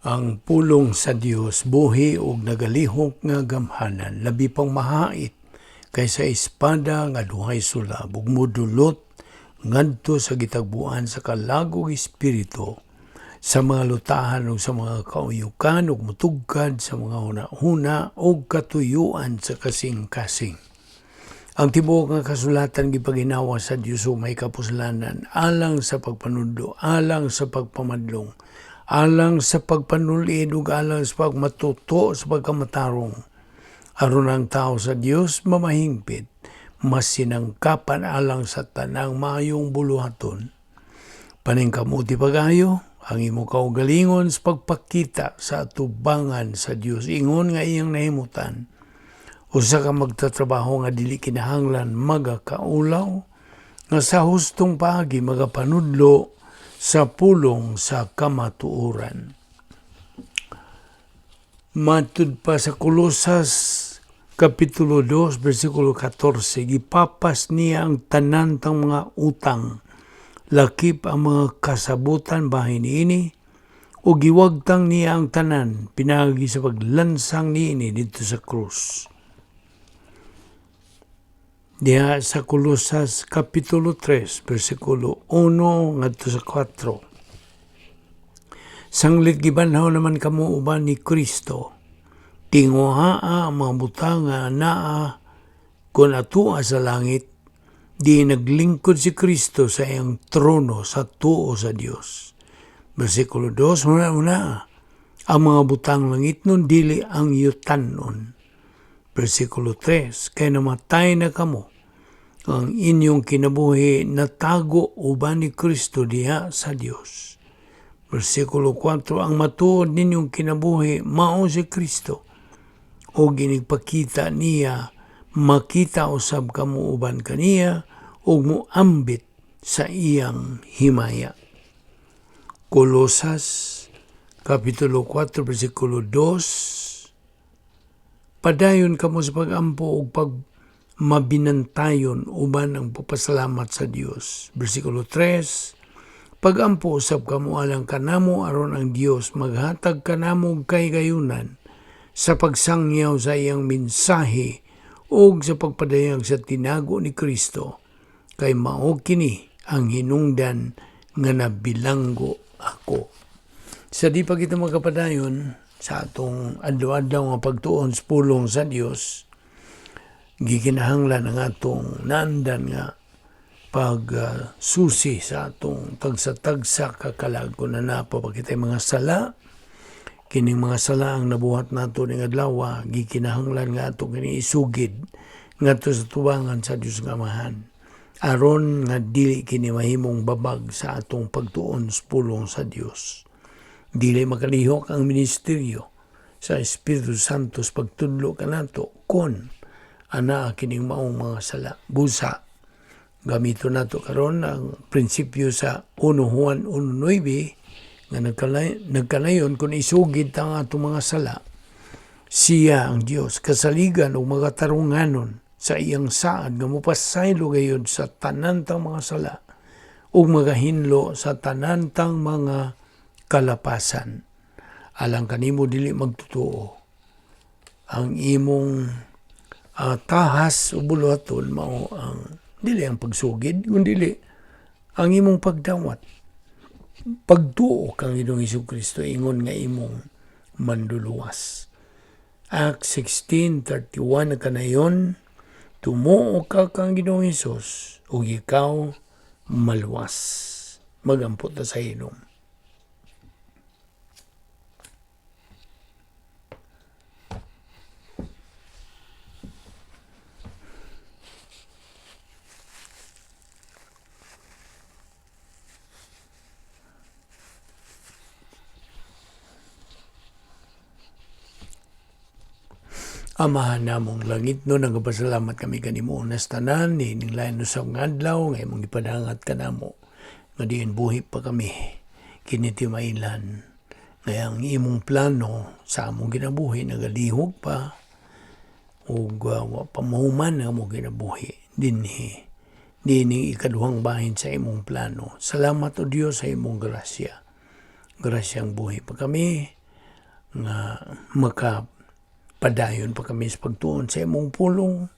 Ang pulong sa Dios buhi ug nagalihok nga gamhanan, labi pang mahait kaysa espada nga duhay sulab, ug modulot ngadto sa gitagbuan sa kalag ug espiritu, sa mga lutahan ug sa mga kauyukan, ug mutugkad sa mga huna-huna ug katuyuan sa kasing-kasing. Ang tibuok nga kasulatan gipaginawa sa Dios ug may kapuslanan alang sa pagpanudlo, alang sa pagpamadlong, alang sa pagpanulid ug alang sa pagmatuto sa pagkamatarong, aron ang tao sa Dios mamahingpit, masinangkapan alang sa tanang maayong buluhaton. Paningkamuti pag-ayo ang imo kaugalingon sa pagpakita sa atubangan sa Dios ingon nga iyang nahimutan. Usa ka magtatrabaho nga dili kinahanglan magakaulaw, nga sa hustong paagi magapanudlo sa pulong sa kamatuoran. Matud pa sa Kolosas Kapitulo 2, versikulo 14, gipapas niya ang tanan tang mga utang, lakip ang mga kasabutan bahin niini, o giwagtang niya ang tanan, pinaagi sa paglansang niini didto sa krus. Diha sa Kolosas Kapitulo 3, versikulo 1 ngadto sa 4. Sanglit gibanhaw naman kamo uban ni Kristo, tinguhaa ang mga butang nga anaa kon atua sa langit, di naglingkod si Kristo sa iyang trono sa tuo sa Dios. Versikulo 2, huna-huna ang mga butang langit nun, dili ang yutanon. Versikulo 3, kay namatay na kamo, ang inyong kinabuhi natago uban ni Kristo diha sa Dios. Versikulo 4, ang matuod ninyong kinabuhi mao si Kristo, o ginigpakita niya, makita usab kamo uban kaniya, ug muambit sa iyang himaya. Kolosas Kapitulo 4, versikulo 2, padayon kamo sa pagampo ug pag mabinantayon uban ang pagpasalamat sa Dios. Versikulo 3, pagampo usab kamo alang kanamo aron ang Dios maghatag kanamo og kahigayunan sa pagsangyaw sa iyang mensahe ug sa pagpadayag sa tinago ni Kristo, kay mao kini ang hinungdan nga nabilanggo ako. Sa di pa kita magkapadayon sa atong adlaw-adlaw nga pagtuon sa pulong sa Dios, gikinahanglan ang atong naandan nga pag susi sa atong tagsa-tagsa kakalag kung naa pa kitay mga sala. Kining mga sala ang nabuhat nato ning adlaw, gikinahanglan nga ato kini isugid ngadto sa tubangan sa Dios nga Amahan aron nga dili kini mahimong babag sa atong pagtuon sa pulong sa Dios. Dili makalihok ang ministeryo sa Espiritu Santo sa pagtudlo kanato kon anaa kining maong mga sala. Busa gamito nato karon ang prinsipyo sa 1 Juan 1:9 nga nagkanayon kung isugid ta ang atong mga sala, siya ang Dios kasaligan ug magatarunganon sa iyang saad nga mopasaylo gayud sa tanan tang mga sala ug magahinlo sa tanan tang mga kalapasan. Alang kanimo dili magtotoo, ang imong tahas o buluhaton mao ang dili ang pagsugid, kundi ang imong pagdawat, pagtuo kang Ginoong Kristo ingon nga imong manduluwas. Acts 16:31 kanayon, tumuo ka kang Ginoong Hesus ug ikaw maluwas. Magampot ta sa inom. Amahan namong langit no, nagapasalamat kami kanimo unas tanan niining lain usab nga adlaw nga imong gipadangat kanamo nga diin buhi pa kami kini timailan nga ang imong plano sa among kinabuhi nagalihok pa ug wa pa mahuman ang among kinabuhi dinhi niining ikaduhang bahin sa imong plano. Salamat o Dios sa imong grasya. Grasyang buhi pa kami. Nga makapadayon pa kami sa pagtuon sa imong pulong.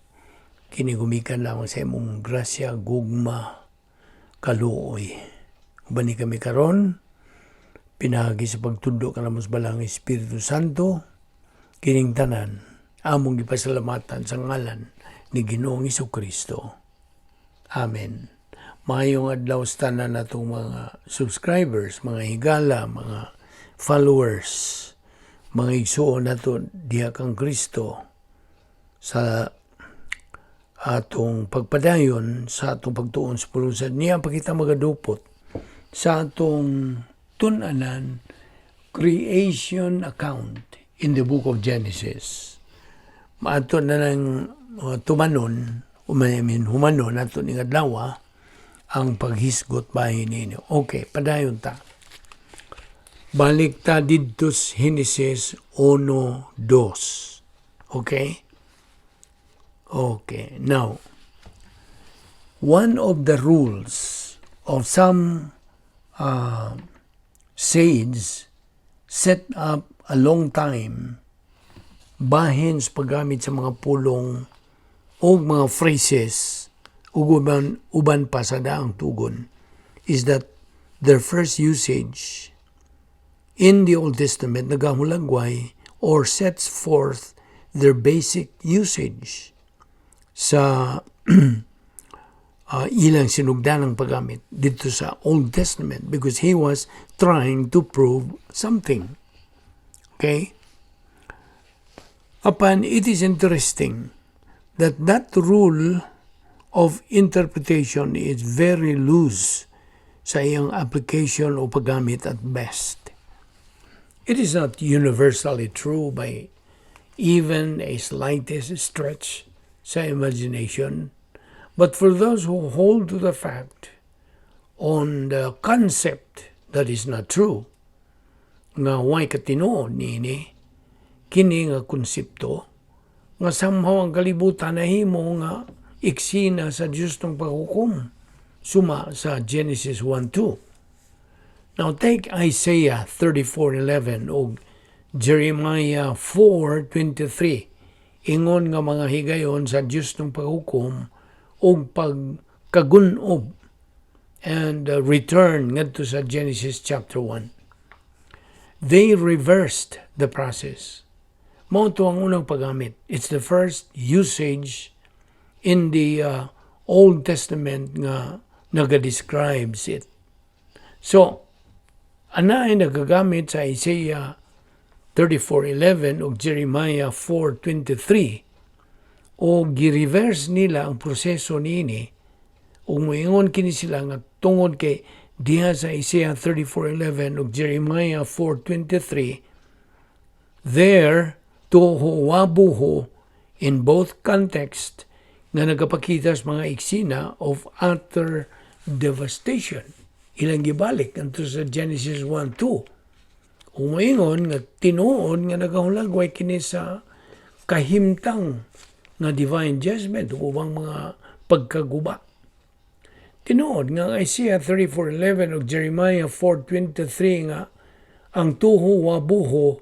Kini gumikan lamang sa imong grasya, gugma, kaluoy. Uban ni kami karon, pinaagi sa pagtudlo kanamo sa Balaang Espiritu Santo, kining tanan among gipasalamatan sa ngalan ni Ginoong Kristo. Amen. Maayong adlaw sa tanan natong mga subscribers, mga higala, mga followers, mga igsuon nato diha kang Kristo sa atong pagpadayon sa atong pagtuon sa pulong sa niya pakita magadupot sa atong tun-anan, creation account in the Book of Genesis. Maato na nang tumanon, I mean, humanon ato ning adlaw ang paghisgot bahin ninyo. Okay, padayon ta. Balik ta didto sa Genesis 1:2. Okay? Okay, now, one of the rules of some sage set up a long time bahin sa paggamit sa mga pulong o mga phrases ug uban pa sa Daang Tugon is that their first usage in the Old Testament nagahulagway or sets forth their basic usage sa ilang sinugdanang paggamit dito sa Old Testament because he was trying to prove something. Okay? Apan, it is interesting that that rule of interpretation is very loose sa iyang application o paggamit at best. It is not universally true by even a slightest stretch sa imagination, but for those who hold to the fact on the concept that is not true, nga way katinuod niini, kini nga konsepto, nga somehow ang kalibutan nahimo nga eksena sa Diyos ng paghukom, suma sa Genesis 1:2. Now take Isaiah 34:11 ug Jeremiah 4:23, ingon nga mga higayon sa Diyos ng paghukom ug pagkagunob and return ngadto sa Genesis chapter 1. They reversed the process. Mao to ang unang paggamit. It's the first usage in the Old Testament nga naga-describes it. So, ana ay nagagamit sa Isaiah 34:11 ug Jeremiah 4:23 o gi-reverse nila ang proseso niini ug moingon kini sila nga tungod kay diha sa Isaiah 34:11 ug Jeremiah 4:23 there, tohu wabohu in both context nga nagapakita sa mga eksena of utter devastation. Ilang gibalik ngadto sa Genesis 1:2. Umaingon nga tinuod nga nagahulagway kini sa kahimtang nga divine judgment ug ubang mga pagkaguba. Tinuod nga ang Isaiah 34:11 ug Jeremiah 4:23 nga ang tohu wabohu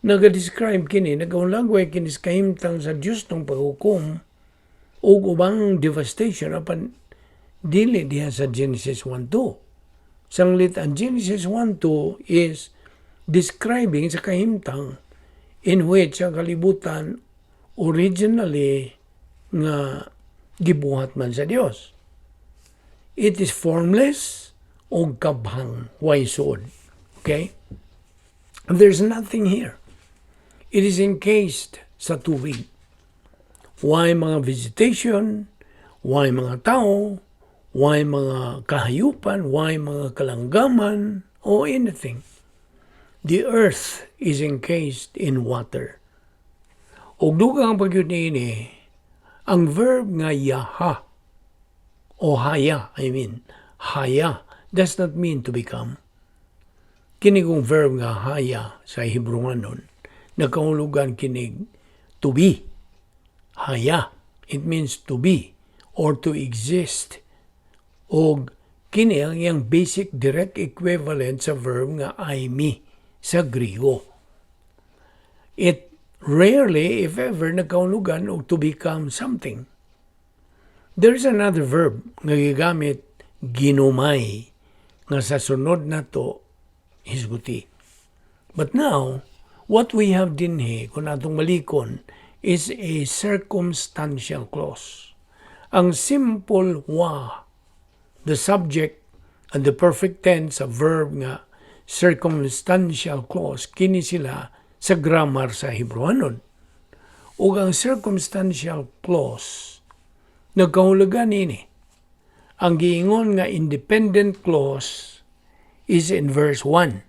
naga-describe kini, nagahulagway kini sa kahimtang sa Dios ng paghukom ug ubang devastation, apan dili diha sa Genesis 1:2. Sanglit ang Genesis 1:2 is describing sa kahimtang in which ang kalibutan originally nga gibuhat man sa Dios. It is formless o kabhang, way suod. Okay? There's nothing here. It is encased sa tubig. Way mga vegetation, way mga tao, way mga kahayupan, way mga kalanggaman, or anything. The earth is encased in water. Ug dugang pagyud niini, ang verb nga yaha o haya, I mean, haya does not mean to become. Kini kong verb nga haya sa Hebrewanon, nagkahulugan kinig to be. Haya, it means to be or to exist. Og kini ang iyang basic direct equivalent sa verb nga eimi sa Griego. It rarely, if ever, nagkahulugan og to become something. There's another verb nga gigamit, ginomai, nga sa sunod nato hisguti. But now, what we have dinhi, kung atong balikon, is a circumstantial clause. Ang simple wa, the subject and the perfect tense, a verb nga circumstantial clause, kini sila sa grammar sa Hebrewanon. Ug ang circumstantial clause, nagkahulugan nini. Ang giingon nga independent clause is in verse 1.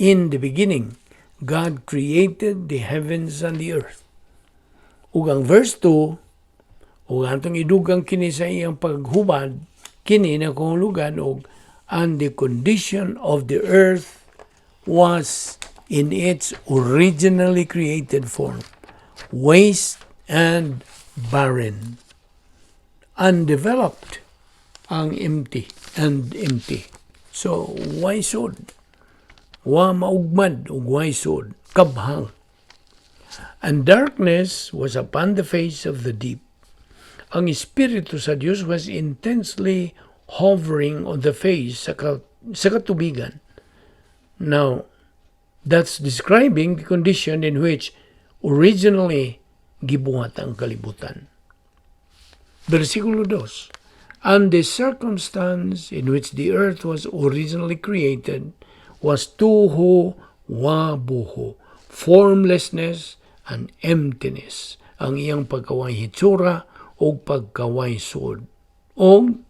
"In the beginning, God created the heavens and the earth." Ug ang verse 2, ug atong idugang kini sa iyang paghubad, kini nagkahulugan og "and the condition of the earth was in its originally created form, waste and barren." Undeveloped ang empty and empty. So, way sud? Wa maugmad ug way sud? Kabhang. "And darkness was upon the face of the deep." Ang Espiritu sa Dios was intensely hovering on the face sa katubigan. Now, that's describing the condition in which originally gibuhat ang kalibutan. Versikulo 2. "And the circumstance in which the earth was originally created was tohu wabohu, formlessness and emptiness," ang iyang pagkaway hitsura o pagkaway sud. O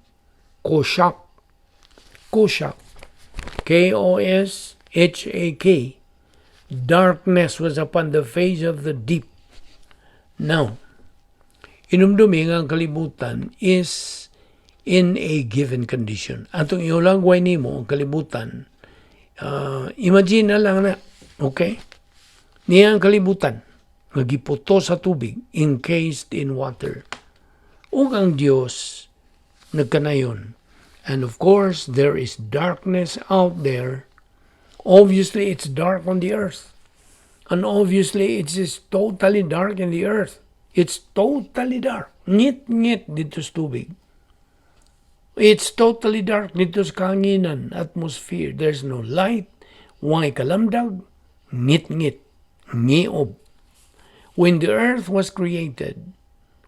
koshak. Koshak. Koshak. "Darkness was upon the face of the deep." Now, hinumdumi nga ang kalibutan is in a given condition. Atong ihulagway nimo ang kalibutan, imagine na lang na, okay? Niya ang kalibutan, nga giputo sa tubig, encased in water. Ug ang Dios nagkanayon. And of course, there is darkness out there. Obviously, it's dark on the earth. And obviously, it is totally dark in the earth. It's totally dark. Ngit-ngit didto sa tubig. It's totally dark didto sa kahanginan, atmosphere. There's no light. Way kalamdag? Ngit-ngit. Ngiob. When the earth was created,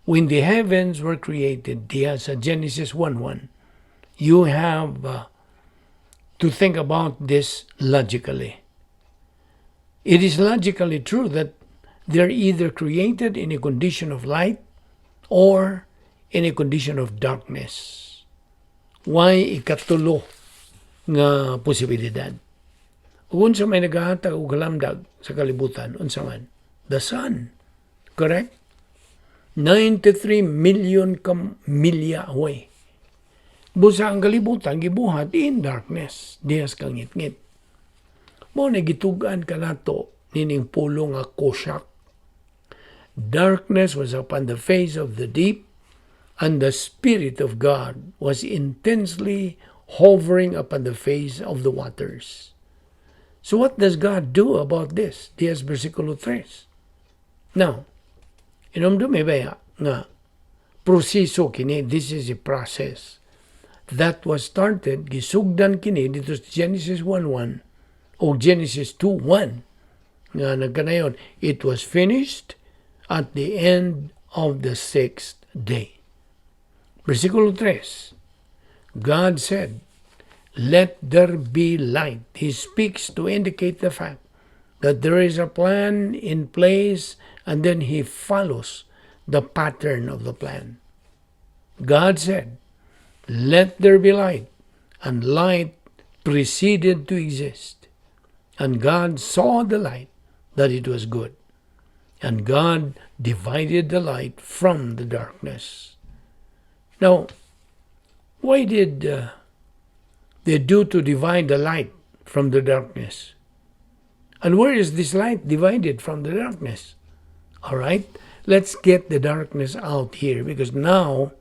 when the heavens were created, diya sa Genesis 1:1, you have to think about this logically. It is logically true that they're either created in a condition of light or in a condition of darkness. Way ikatulo nga posibilidad. Ug unsa may nagahatag og kalamdag sa kalibutan, unsa man? The sun. Correct? 93 million ka milya away. Busa ang kalibutan gibuhat in darkness, diha sa kangitngit. Mao na gitug-an kanato nining pulong nga koshak. "Darkness was upon the face of the deep, and the Spirit of God was intensely hovering upon the face of the waters." So what does God do about this? Diya sa versikulo 3. Now, hinumdumi ba nga proseso kini, this is a process that was started, gisugdan kini didto sa Genesis 1:1 o Genesis 2:1 nga nagkanayon, it was finished at the end of the sixth day. Versikulo 3, "God said, 'Let there be light.'" He speaks to indicate the fact that there is a plan in place, and then he follows the pattern of the plan. "God said, 'Let there be light,' and light preceded to exist. And God saw the light, that it was good. And God divided the light from the darkness." Now, why did they do to divide the light from the darkness? And where is this light divided from the darkness? All right, let's get the darkness out here because now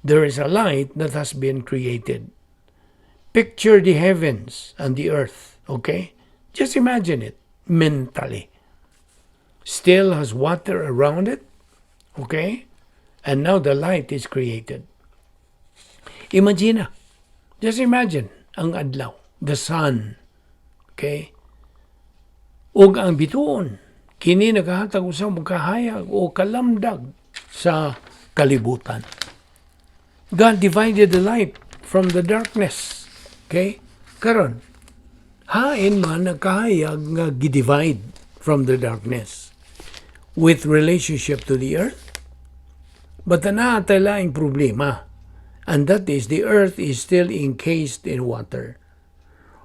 there is a light that has been created. Picture the heavens and the earth, okay? Just imagine it mentally. Still has water around it. Okay? And now the light is created. Imagine, just imagine ang adlaw, the sun. Okay? Ug ang bituon, kini nagahatag usab og kahayag o kalamdag sa kalibutan. God divided the light from the darkness. Okay? Karon, hain man ang kahayag nga gi-divide from the darkness with relationship to the earth? But naa tay laing problema. And that is the earth is still encased in water.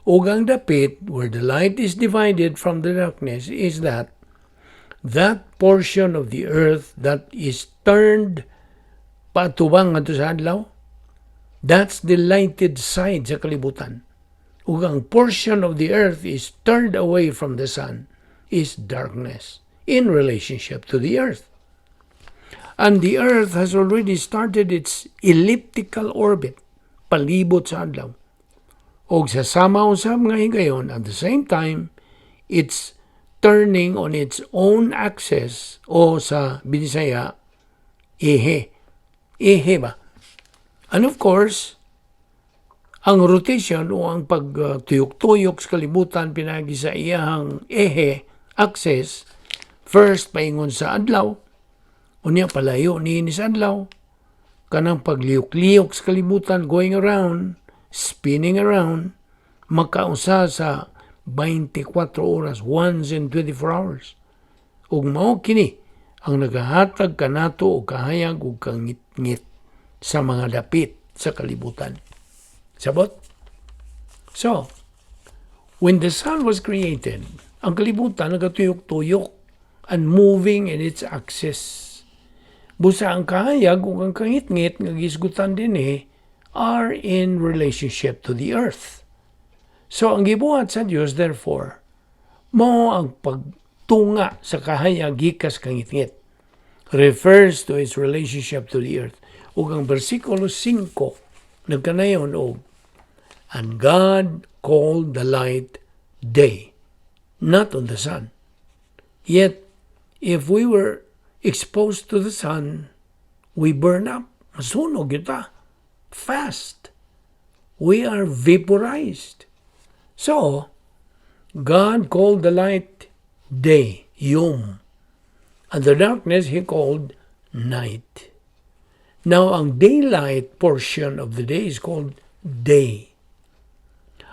Ug ang dapit where the light is divided from the darkness is that that portion of the earth that is turned paatubang ngadto sa adlaw, that's the lighted side sa kalibutan. Ug ang portion of the earth is turned away from the sun is darkness in relationship to the earth. And the earth has already started its elliptical orbit palibot sa adlaw. Og sa sama usab nga higayon, at the same time, it's turning on its own axis o sa Binisaya, ehe. Ehe ba? And of course, ang rotation o ang pagtuyok-tuyok sa kalibutan pinagi sa iyahang ehe, axis, first paingon sa adlaw, unya palayo niini sa adlaw, kanang pagliyok-liyok sa kalibutan going around, spinning around, makausa sa 24 oras, once in 24 hours. Ug mao kini ang nagahatag kanato og kahayag ug kangitngit sa mga dapit sa kalibutan. Sabot? So, when the sun was created, ang kalibutan nagatuyok-tuyok and moving in its axis. Busa ang kahayag ug ang kangitngit nga gisgutan dinhi are in relationship to the earth. So ang gibuhat sa Dios, therefore, mao ang pagtunga sa kahayag gikas kangitngit refers to its relationship to the earth. Ug ang bersikulo 5 nagkanayon og, "And God called the light day," not on the sun. Yet, if we were exposed to the sun, we burn up. Masunog kita. Fast. We are vaporized. So, God called the light day, yom. And the darkness He called night. Now, ang daylight portion of the day is called day.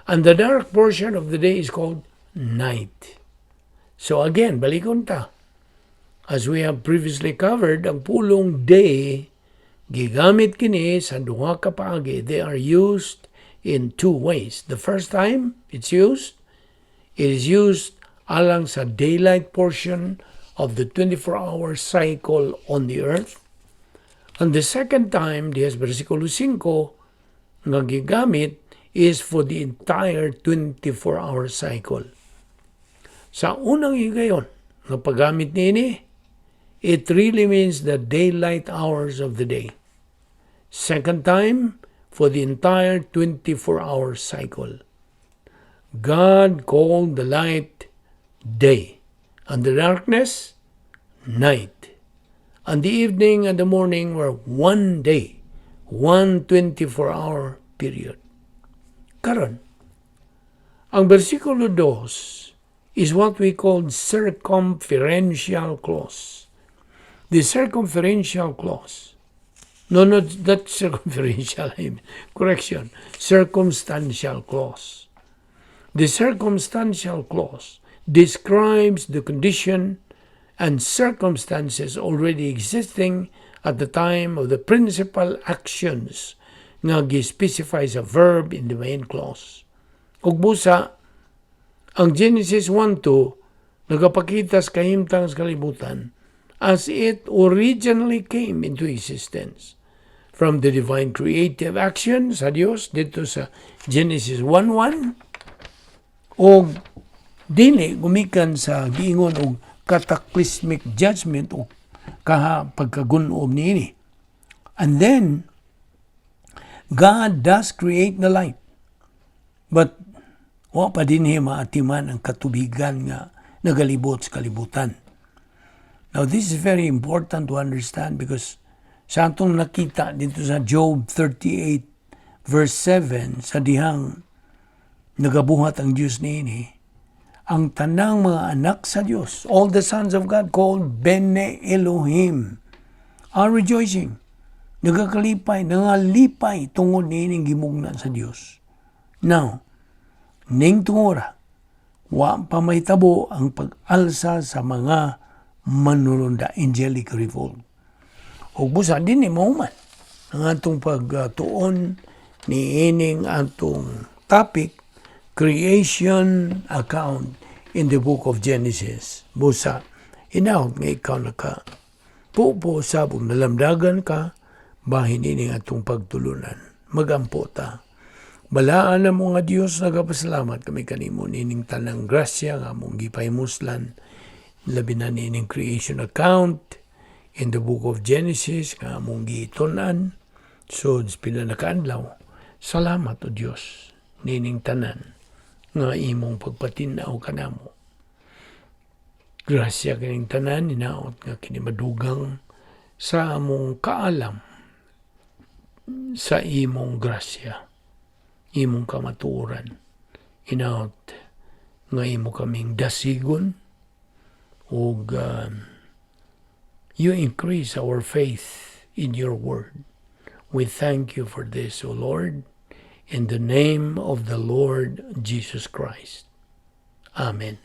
And the dark portion of the day is called night. So again, balikon ta. As we have previously covered, ang pulong day, gigamit kini sa duha ka paagi. They are used in two ways. The first time it's used, it is used alang sa daylight portion of the 24-hour cycle on the earth. And the second time, diha sa versikulo 5, nga gigamit is for the entire 24-hour cycle. Sa unang higayon nga paggamit niini, it really means the daylight hours of the day. Second time, for the entire 24-hour cycle. God called the light day, and the darkness night. And the evening and the morning were one day, one 24-hour period. Karon, ang versikulo 2 is what we call circumferential clause. The circumferential clause. No, not circumferential. Correction. Circumstantial clause. The circumstantial clause describes the condition and circumstances already existing at the time of the principal actions nga gi-specify sa verb in the main clause. Ug busa, ang Genesis 1:2 nagapakita sa kahimtang sa kalibutan as it originally came into existence from the divine creative action sa Dios dito sa Genesis 1:1 o dili gumikan sa giingon og cataclysmic judgment o kaha pagkagun-ob niini. And then God does create the light. But wa pa dinhi maatiman ang katubigan nga nagalibot sa kalibutan. Now, this is very important to understand because sa atong nakita dito sa Job 38 verse 7, sa dihang nagabuhat ang Diyos niini, ang tanang mga anak sa Diyos, all the sons of God called Bene Elohim, are rejoicing. Nagakalipay, nangalipay tungod niining gimugna sa Diyos. Now, ning tungura, wa pa mahitabo ang pag-alsa sa mga manulunda, angelic revolt. Ug busa dinhi mahuman ang atong pagtuon ni ining atong topic, creation account in the book of Genesis. Busa, hinaot nga ikaw naka pupo sa nalamdagan ka bahin ining atong pagtulunan. Magampo ta. Balaan na mo nga Dios, nagapasalamat kami kanimo nining tanang grasya nga among gipahimuslan, labi na nining creation account in the book of Genesis nga among gitun-an sud pila na kaadlaw. Salamat, O Dios, nining tanan nga imong pagpatin-aw kanamo. Grasya kining tanan, hinaot nga kini madugang sa among kaalam sa imong grasya, imong kamatuoran. Hinaot nga imo kaming dasigon ug you increase our faith in your word. We thank you for this, O Lord, in the name of the Lord Jesus Christ. Amen.